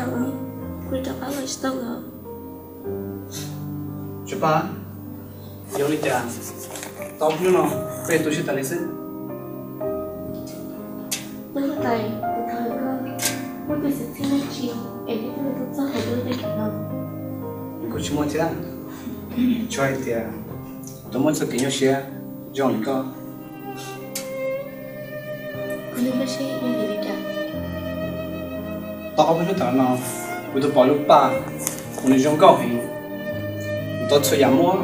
Kuv rov qab los tsis tau lawm. Tsuas Paj, yog li cas tau ob peb hnub no peb tu siab tas li xwb? Huab tais, kuv thov koj muab tus xwm txheej dab tsi es peb thiaj li tau txog hauv lub teb chaws no? Kuv tsis muaj thiab. Tsuas hais tias tau muaj txoj kev nyuaj siab zoo li koj. Kuv nug koj seb yog vim li cas. Tau ob peb hnub tas los no, kuv tau pom lub paj uas nws zoo nkauj heev. Kuv tau txhua yam muab,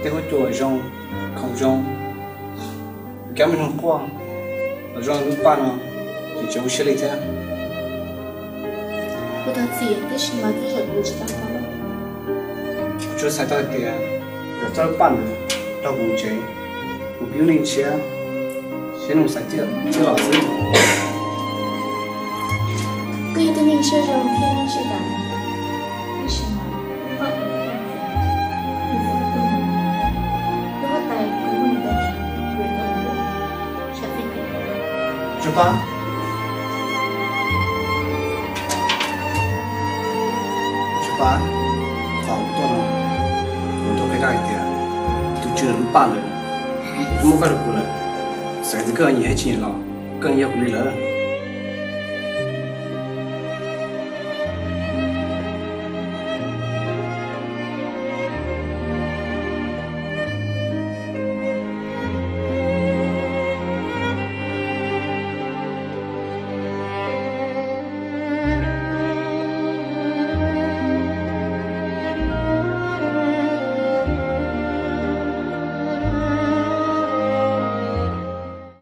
tej huab cua zoo, khoom zoo, kab me noog quaj los zoo li lub paj no, ces tseem zoo siab li thiab. Kuv thov txim, tab sis mas tej zaum kuv tsis tau tau. Kuv tsuas xav tau hais tias kom txoj lub paj ntawd rau kuv mus tsev, kuv pib lub neej tshiab, siab nug xav ciaj los xwb. Koj yog tus neeg siab zoo thiab siab dav, tab sis mas lub paj ntawd, kuv txhob tu mus, lub huab tais kuv muaj nws tus neeg, kuv yuav tau mus sab teb chaws. Tsuas Paj, Tsuas Paj, qhov kuv tuaj no, kuv tuaj qhia koj hais tias tus tswv lub paj ntawd twb muab koj rau kuv lawm. Xav tias koj nyiam thiab tsis nyiam los koj yeej yog kuv li lawm.